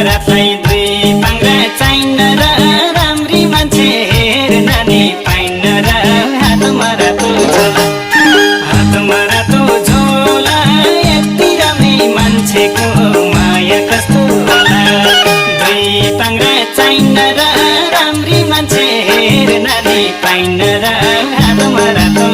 रातलाई दुई पाङ्ग्रा चाहिन्न र राम्री मान्छे हेर्न नि पाइन्न र हातमा रातो झोला यति राम्री मान्छेको माया कस्तो होला दुई पाङ्ग्रा चाहिन्न र राम्री मान्छे हेर्न नि पाइन्न र हातमा रातो